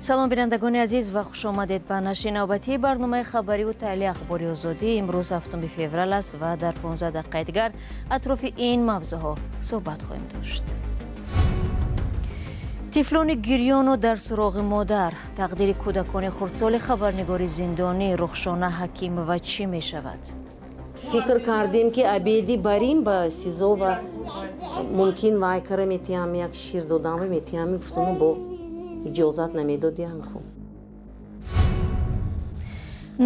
Салом, бинандагони азиз, ва хуш омадед ба нашри навбатии барномаи хабариву таҳлили Ахбори Озодӣ. Имрӯз 7 феврал аст ва дар 15 дақиқаи дигар атрофи ин мавзӯъҳо суҳбат хоҳем дошт. Тифлони гирёну дар суроғи модар, тақдири кӯдакони хурдсоли хабарнигори зиндонӣ Рухшона Ҳакимова чӣ мешавад? Фикр кардем, ки обеди барим ба СИЗО ва мумкин вай кара метиҳам, як шир додам ва метиҳам, гуфтуму бо иҷозат намедодиам ку.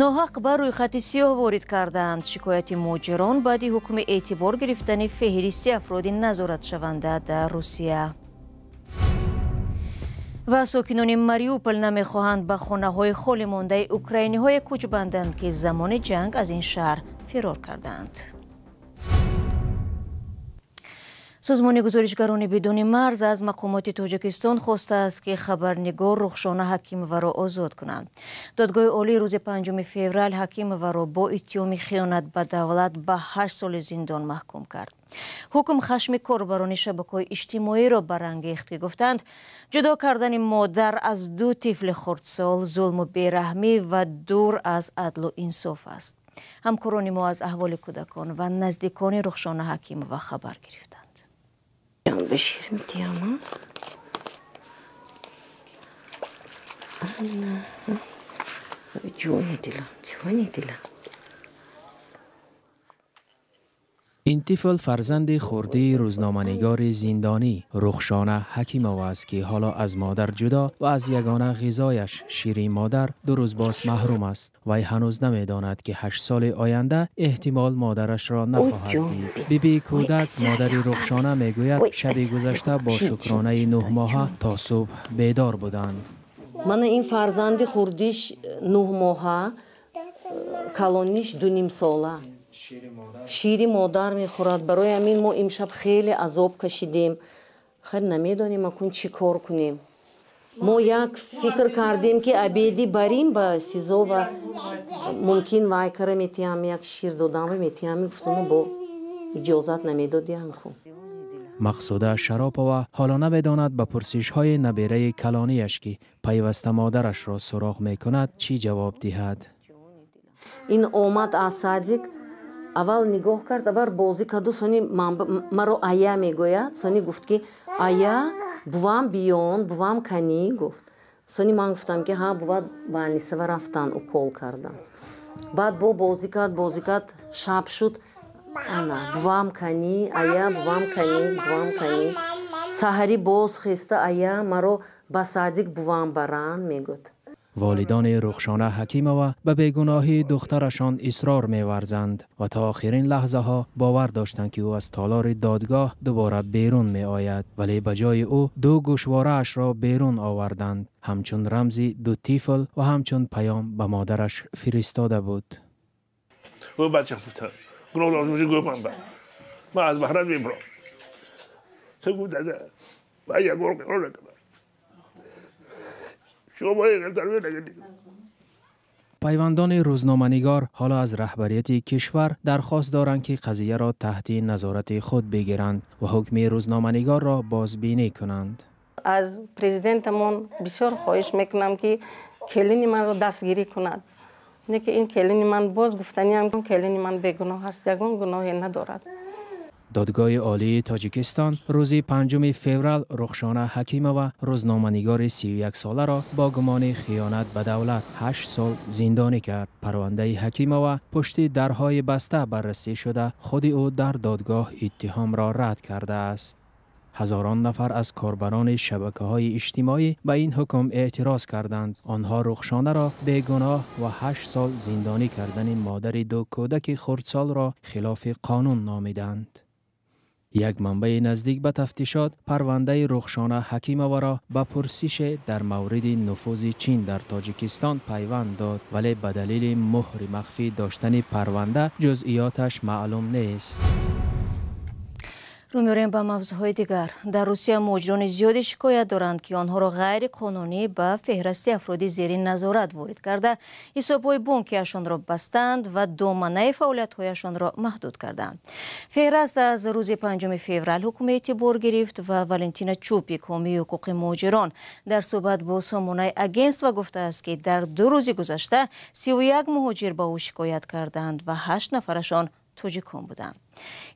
Ноҳақ ба рӯйхати сиёҳ ворид кардаанд. Шикояти муҳоҷирон баъди ҳукми эътибор гирифтани феҳристи афроди назоратшаванда дар Русия. Ва сокинони Мариупол намехоҳанд ба хонаҳои холӣ мондаи украиниҳое кӯч банданд, ки замони ҷанг аз ин шаҳр фирор кардаанд. Созмони гузоришгарони бидуни марз аз мақомоти Тоҷикистон хостааст, ки хабарнигор Рухшона Ҳакимоваро озод кунанд. Додгоҳи олӣ рӯзи 5 феврал Ҳакимоваро бо иттиҳоми хиёнат ба давлат ба 8 соли зиндон маҳкум кард. Ҳукм хашми корбарони шабакаҳои иҷтимоиро барангехт, ки гуфтанд, ҷудо кардани модар аз ду тифли хурдсол зулму бераҳмӣ ва дур аз адлу инсоф аст. Ҳамкорони мо аз аҳволи кӯдакон ва наздикони Рухшона Ҳакимова хабар гирифтанд. Шир метиҳам. Ҷони дилам, ҷони дилам. Ин тифл фарзанди хурдии рӯзноманигори зиндонӣ Рухшона Ҳакимова аст, ки ҳоло аз модар ҷудо ва аз ягона ғизояш, шири модар, 2 рӯз боз маҳрум аст. Вай ҳанӯз намедонад, ки 8 соли оянда эҳтимол модарашро нахоҳад дид. Бибии кӯдак, модари Рухшона, мегӯяд, шаби гузашта бо шукронаи 9 моҳа то субҳ бедор буданд. Мана ин фарзанди хурдиш 9 моҳа, калониш 2,5 сола. Шири модар мехӯрад. Барои ҳамин мо имшаб хеле азоб кашидем. Хайр, намедонем акун чӣ кор кунем. Мо як фикр кардем, ки обеди барим ба СИЗО ва мумкин вай кара метиҳам, як шир додам ва метиҳам, гуфтуму бо иҷозат намедодиам ку. Мақсуда Шаропова ҳоло намедонад ба пурсишҳои набераи калонияш, ки пайваста модарашро суроғ мекунад, чӣ ҷавоб диҳад. Ин омад аз садик, аввал нигоҳ кард, аввал бозӣ карду, сони маро ая мегӯяд. Сони гуфт, ки ая, бувам биён, бувам канӣ, гуфт. Сони ман гуфтам, ки ҳа, бува больницава рафтан, укол кардан. Баъд бо бозӣ кард, бозӣ кард, шаб шуд, ана бувам канӣ, ая, бувам канӣ, бувам канӣ. Саҳарӣ боз хеста, ая, маро ба садик бувам баран, мегӯяд. Волидони Рухшона Ҳакимова ба бегуноҳии духтарашон исрор меварзанд ва то охирин лаҳзаҳо бовар доштанд, ки ӯ аз толори додгоҳ дубора берун меояд, вале ба ҷои ӯ ду гӯшвораашро берун оварданд, ҳамчун рамзи ду тифл ва ҳамчун паём ба модараш фиристода буд. Пайвандони рӯзноманигор ҳоло аз раҳбарияти кишвар дархост доранд, ки қазияро таҳти назорати худ бигиранд ва ҳукми рӯзноманигорро бозбинӣ кунанд. Аз президентамон бисёр хоҳиш мекунам, ки келини манро дастгирӣ кунад. Не ки ин келини ман, боз гуфтаниам, келини ман бегуноҳ аст, ягон гуноҳе надорад. Додгоҳи олии Тоҷикистон рӯзи 5 феврал Рухшона Ҳакимова, рӯзноманигори 31-соларо бо гумони хиёнат ба давлат 8 сол зиндонӣ кард. Парвандаи Ҳакимова пушти дарҳои баста баррасӣ шуда, худи ӯ дар додгоҳ иттиҳомро рад кардааст. Ҳазорон нафар аз корбарони шабакаҳои иҷтимоӣ ба ин ҳукм эътироз карданд. Онҳо Рухшонаро бегуноҳ ва 8 сол зиндонӣ кардани модари ду кӯдаки хурдсолро хилофи қонун номиданд. Як манбаи наздик ба тафтишот парвандаи Рухшона Ҳакимоваро ба пурсише дар мавриди нуфузи Чин дар Тоҷикистон пайванд дод, вале ба далели муҳри махфӣ доштани парванда ҷузъиёташ маълум нест. Рӯ меорем ба мавзӯъҳои дигар. Дар Русия муҳоҷирони зиёде шикоят доранд, ки онҳоро ғайриқонунӣ ба феҳрасти афроди зери назорат ворид карда, ҳисобҳои бонкиашонро бастанд ва доманаи фаъолиятҳояшонро маҳдуд карданд. Феҳраст аз рӯзи 5 феврал ҳукми эътибор гирифт ва Валентина Чупик, ҳомии ҳуқуқи муҳоҷирон, дар суҳбат бо сомонаи агентства гуфтааст, ки дар 2 рӯзи гузашта 31 муҳоҷир ба ӯ шикоят карданд ва 8 нафарашон тоҷикон буданд.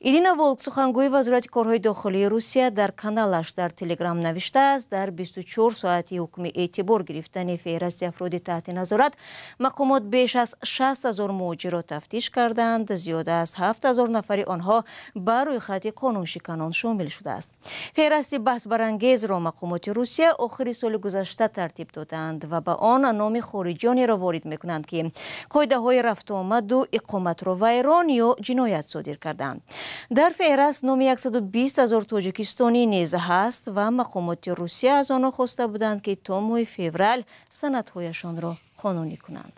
Ирина Волк, сухангӯи вазорати корҳои дохилии Русия, дар каналаш дар Телеграм навиштааст, дар 24 соати ҳукми эътибор гирифтани феҳрасти афроди таҳти назорат мақомот беш аз 60 ҳазор муҳоҷирро тафтиш карданд. Зиёда аз 7 ҳазор нафари онҳо ба рӯйхати қонуншиканон шомил шудааст. Феҳрасти баҳсбарангезро мақомоти Русия охири соли гузашта тартиб доданд ва ба он номи хориҷионеро ворид мекунанд, ки қоидаҳои рафтуомаду иқоматро вайрон ё ҷиноят содир карданд. Дар феҳраст номи 120 ҳазор тоҷикистонӣ низ ҳаст ва мақомоти Русия аз онҳо хоста буданд, ки то моҳи феврал санадҳояшонро қонунӣ кунанд.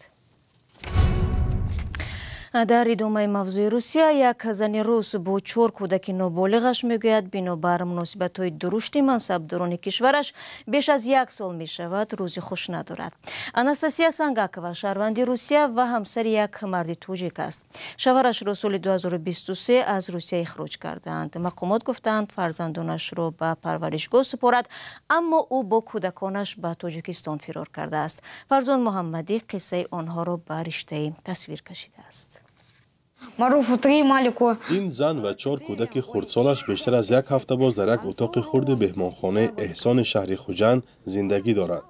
Дар идомаи мавзӯи Русия, як зани рус бо 4 кӯдаки ноболиғаш мегӯяд, бинобар муносибатҳои дурушти мансабдорони кишвараш беш аз 1 сол мешавад рӯзи хуш надорад. Анастасия Сангакова шаҳрванди Русия ва ҳамсари як марди тоҷик аст. Шавҳарашро соли 2023 аз Русия ихроҷ кардаанд. Мақомот гуфтаанд, фарзандонашро ба парваришгоҳ супорад, аммо ӯ бо кӯдаконаш ба Тоҷикистон фирор кардааст. Фарзон Муҳаммадӣ қиссаи онҳоро ба риштаи тасвир кашидааст. Маруфу 3, Малику. Ин зан ва 4 кӯдаки хурдсолаш бештар аз як ҳафта боз дар як утоқи хурди меҳмонхонаи Эҳсони шаҳри Хуҷанд зиндагӣ дорад.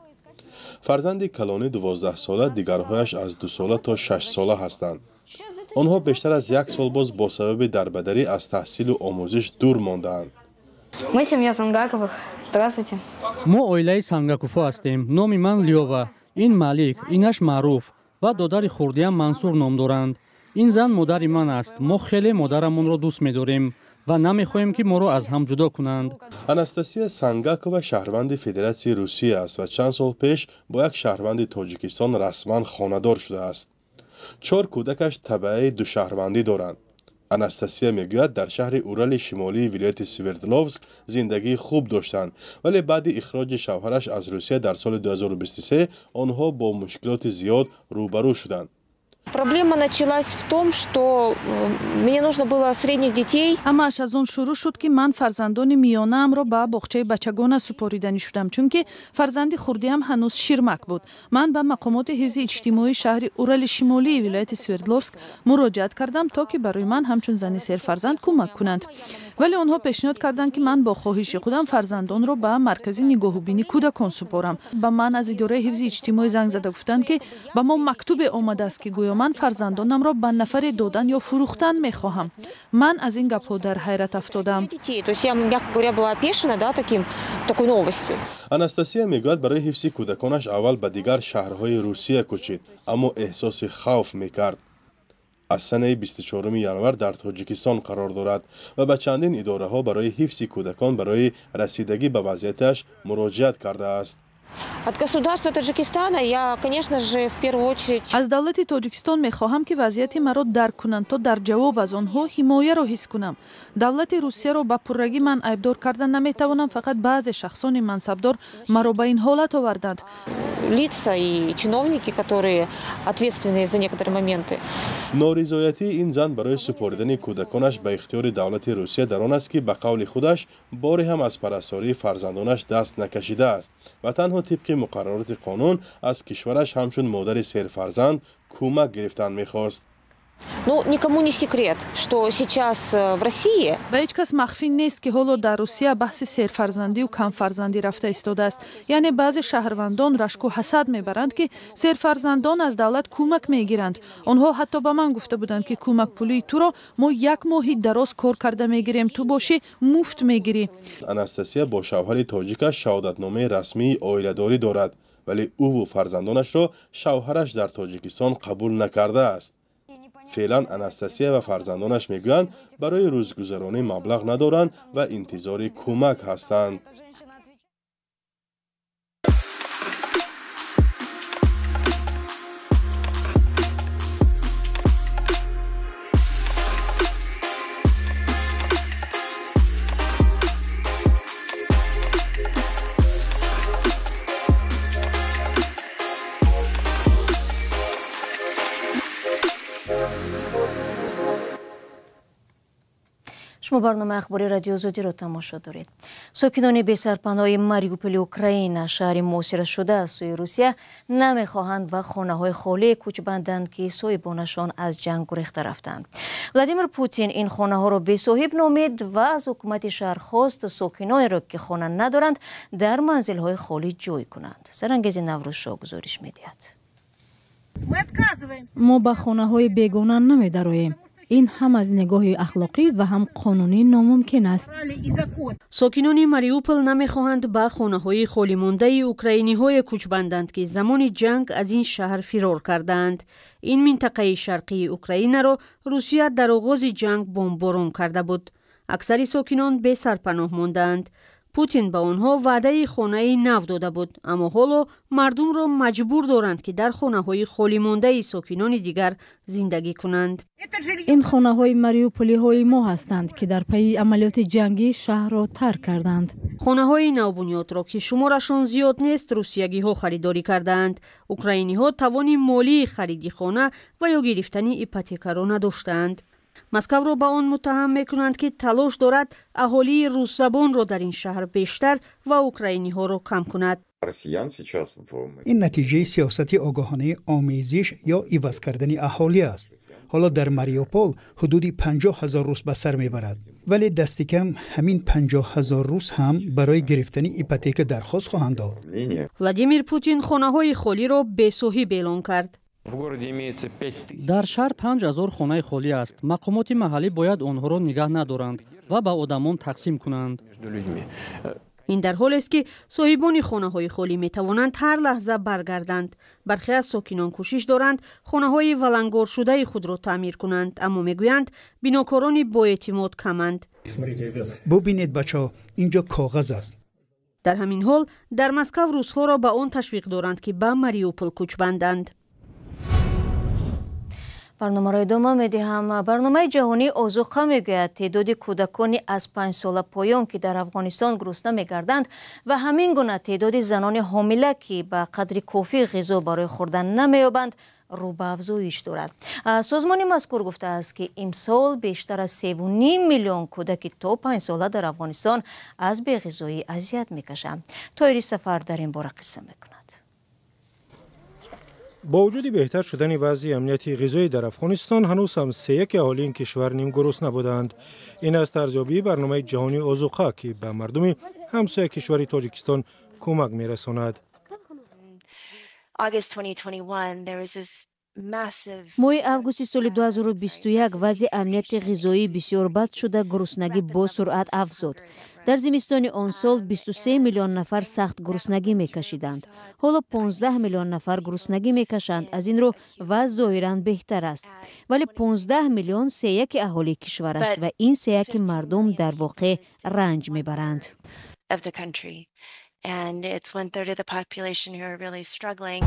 Фарзанди калонӣ 12-сола, дигарҳояш аз 2-сола то 6-сола ҳастанд. Онҳо бештар аз 1 сол боз бо сабаби дарбадарӣ аз таҳсилу омӯзиш дур мондаанд. Мы семья Сангаковых. Здравствуйте. Мо оилаи Сангаковҳо ҳастем. Номи ман Лёва, ин Малик, инаш Маъруф ва додари хурдиам Мансур ном доранд. Ин зан модари ман аст. Мо хеле модарамонро дӯст медорем ва намехоҳем, ки моро аз ҳам ҷудо кунанд. Анастасия Сангакова шаҳрванди Федератсияи Русия аст ва чанд сол пеш бо як шаҳрванди Тоҷикистон расман хонадор шудааст. 4 кӯдакаш табаъаи душаҳрвандӣ доранд. Анастасия мегӯяд, дар шаҳри Урали шимолии вилояти Свердловск зиндагии хуб доштанд, вале баъди ихроҷи шавҳараш аз Русия дар соли 2023 онҳо бо мушкилоти зиёд рӯбарӯ шуданд. Проблема началась в том, что мне нужно было средних детей. Ҳамааш аз он шурӯъ шуд, ки ман фарзандони миёнаамро ба боғчаи бачагона супориданӣ шудам, чунки фарзанди хурдиам ҳанӯз ширмак буд. Ман ба мақомоти ҳифзи иҷтимоии шаҳри Урали шимолии вилояти Свердловск муроҷиат кардам, то ки барои ман ҳамчун зани серфарзанд кӯмак кунанд. Вале онҳо пешниҳод карданд, ки ман бо хоҳиши худам фарзандонро ба маркази нигоҳубини кӯдакон супорам. Ба ман аз идораи ҳифзи иҷтимоӣ занг зада гуфтанд, ки ба мо мактубе омадааст, ки гӯё ман фарзандонамро ба нафаре додан ё фурӯхтан мехоҳам. Ман аз ин гапҳо дар ҳайрат афтодам. Анастасия мегӯяд, барои ҳифзи кӯдаконаш аввал ба дигар шаҳрҳои Русия кӯчид, аммо эҳсоси хавф мекард. Аз санаи 24 январ дар Тоҷикистон қарор дорад ва ба чандин идораҳо барои ҳифзи кӯдакон барои расидагӣ ба вазъияташ муроҷиат кардааст. От государства Таджикистана я, конечно же, в первую очередь... Аз давлати Тоҷикистон мехоҳам, ки вазъияти маро дарк кунанд, то дар ҷавоб аз онҳо ҳимояро ҳис кунам. Давлати Русияро ба пуррагӣ ман айбдор карда наметавонам, фақат баъзе шахсони мансабдор маро ба ин ҳолат оварданд. Лица и чиновники, которые ответственны за некоторые моменты. Норизоятии ин зан барои супоридани кӯдаконаш ба ихтиёри давлати Русия дар он аст, ки ба қавли худаш боре ҳам аз парастории фарзандонаш даст накашидааст ва танҳо тибқи муқаррароти қонун аз кишвараш ҳамчун модари серфарзанд кӯмак гирифтан мехост. Ну, никому не секрет, что сейчас в России... Ба ҳеҷ кас махфӣ нест, ки ҳоло дар Русия баҳси серфарзандию камфарзандӣ рафта истодааст. Яъне баъзе шаҳрвандон рашку ҳасад мебаранд, ки серфарзандон аз давлат кӯмак мегиранд. Онҳо ҳатто ба ман гуфта буданд, ки кӯмакпулии туро мо як моҳи дароз кор карда мегирем, ту бошӣ муфт мегирӣ. Анастасия бо шавҳари тоҷикаш шаҳодатномаи расмии оиладорӣ дорад, вале ӯву фарзандонашро шавҳараш дар Тоҷикистон қабул накардааст. Феълан Анастасия ва фарзандонаш мегӯянд, барои рӯзгузаронӣ маблағ надоранд ва интизори кӯмак ҳастанд. Шумо барномаи ахбори Радио Озодиро тамошо доред. Сокинони бесарпаноҳи Мариуполи Украина, шаҳри муҳосирашуда аз сӯи Русия, намехоҳанд ба хонаҳои холие кӯч банданд, ки соҳибонашон аз ҷанг гурехта рафтанд. Владимир Путин ин хонаҳоро бесоҳиб номид ва аз ҳукумати шаҳр хост сокинонеро, ки хона надоранд, дар манзилҳои холӣ ҷой кунанд. Сарангези Наврӯзшоҳ гузориш медиҳад. Мо ба хонаҳои бегона намедароем. Ин ҳам аз нигоҳи ахлоқӣ ва ҳам қонунӣ номумкин аст. Сокинони Мариупол намехоҳанд ба хонаҳои холимондаи украиниҳое кӯч банданд, ки замони ҷанг аз ин шаҳр фирор кардаанд. Ин минтақаи шарқии Украинаро Русия дар оғози ҷанг бомборон карда буд. Аксари сокинон бесарпаноҳ мондаанд. Путин ба онҳо ваъдаи хонаи нав дода буд, аммо ҳоло мардумро маҷбур доранд, ки дар хонаҳои холимондаи сокинони дигар зиндагӣ кунанд. Ин хонаҳои мариуполиҳои мо ҳастанд, ки дар пайи амалиёти ҷангӣ шаҳрро тарк карданд. Хонаҳои навбунёдро, ки шуморашон зиёд нест, русиягиҳо харидорӣ кардаанд. Украиниҳо тавони молии хариди хона ва ё гирифтани ипотекаро надоштаанд. Москваро ба он муттаҳам мекунанд, ки талош дорад аҳолии русзабонро дар ин шаҳр бештар ва украиниҳоро кам кунад. Ин натиҷаи сиёсати огоҳонаи омезиш ё иваз кардани аҳолӣ аст. Ҳоло дар Мариупол ҳудуди 50 000 рус ба сар мебарад, вале дасти кам ҳамин 50 000 рус ҳам барои гирифтани ипотека дархост хоҳанд дод. Владимир Путин хонаҳои холиро бесоҳиб эълон кард. Дар шаҳр 5000 хонаи холӣ аст. Мақомоти маҳаллӣ бояд онҳоро нигаҳ надоранд ва ба одамон тақсим кунанд. Ин дар ҳолест, ки соҳибони хонаҳои холӣ метавонанд ҳар лаҳза баргарданд. Бархе аз сокинон кӯшиш доранд хонаҳои валангоршудаи худро таъмир кунанд, аммо мегӯянд, бинокорони боэътимод каманд. Бубинед, бачаҳо, ин ҷо коғаз аст. Дар ҳамин ҳол, дар Москав русҳоро ба он ташвиқ доранд, ки ба Мариупол кӯч банданд. Барномаро идома медиҳам. Барномаи ҷаҳонии озуқа мегӯяд, теъдоди кӯдакони аз 5 сола поён, ки дар Афғонистон гурусна мегарданд, ва ҳамин гуна теъдоди занони ҳомила, ки ба қадри кофӣ ғизо барои хӯрдан намеёбанд, рӯ ба афзоиш дорад. Созмони мазкур гуфтааст, ки имсол бештар аз 3,5 миллион кӯдаки то 5 сола дар Афғонистон аз беғизоӣ азият мекашанд. Тоҳири Сафар дар ин бора қисса мекунад. Бо вуҷуди беҳтар шудани вазъи амнияти ғизоӣ дар Афғонистон, ҳанӯз ҳам сеяки аҳолии ин кишвар нимгурусна буданд. Ин аст арзёбии Барномаи ҷаҳонии озуқа, ки ба мардуми ҳамсоя кишвари Тоҷикистон кӯмак мерасонад. August 2021, there was this massive Моҳи августи соли 2021 вазъи амнияти ғизоӣ бисёр бад шуда, гуруснагӣ бо суръат афзод. Дар зимистони он сол 23 миллион нафар сахт гуруснагӣ мекашиданд. Ҳоло 15 миллион нафар гуруснагӣ мекашанд. Аз ин рӯ вазъ зоҳиран беҳтар аст, вале 15 миллион сеяки аҳолии кишвар аст ва ин сеяки мардум дар воқеъ ранҷ мебаранд. of the country. And it's one third of the population who are really struggling.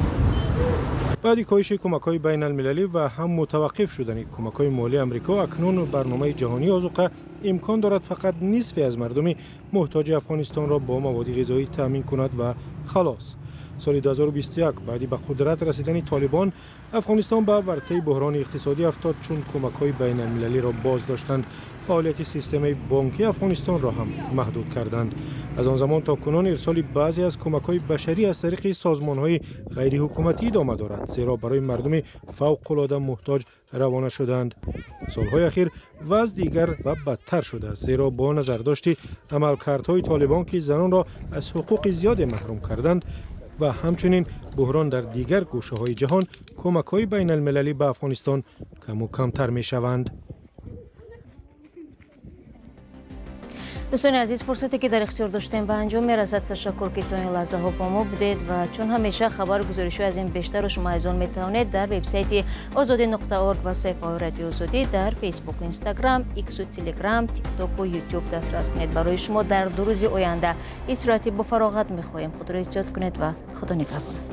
Баъди коҳиши кӯмакҳои байналмилалӣ ва ҳам мутаваққиф шудани кӯмакҳои молии Амрико, акнун Барномаи ҷаҳонии озуқа имкон дорад фақат нисфе аз мардуми муҳтоҷи Афғонистонро бо маводи ғизоӣ таъмин кунад ва халос. Соли 2021, баъди ба қудрат расидани Толибон, Афғонистон ба вартаи буҳрони иқтисодӣ афтод, чун кӯмакҳои байналмилалиро боз доштанд, фаъолияти системаи бонкии Афғонистонро ҳам маҳдуд карданд. Аз он замон то кунун ирсоли баъзе аз кӯмакҳои башарӣ аз тариқи созмонҳои ғайриҳукуматӣ идома дорад, зеро барои мардуми фавқулода муҳтоҷ равона шуданд. Солҳои ахир вазъ дигар ва бадтар шудааст, зеро бо назардошти амалкардҳои Толибон, ки занонро аз ҳуқуқи зиёде маҳрум карданд, ва ҳамчунин буҳрон дар дигар гӯшаҳои ҷаҳон, кӯмакҳои байналмилалӣ ба Афғонистон каму камтар мешаванд. Дӯстони азиз, фурсате, ки дар ихтиёр доштем, ба анҷом мерасад. Ташаккур, ки то ин лаҳзаҳо бо мо будед ва чун ҳамеша хабару гузоришҳои аз ин бештарро шумо азизон метавонед дар вебсайти озодӣ.орг ва саҳифаҳои Радиои Озодӣ дар Фейсбуку, Инстаграм, Иксу, Телеграм, Тиктоку, Ютуб дастрас кунед. Барои шумо дар 2 рӯзи оянда истироҳати бофароғат мехоҳем. Худро эҳтиёт кунед ва Худо нигаҳбонатон.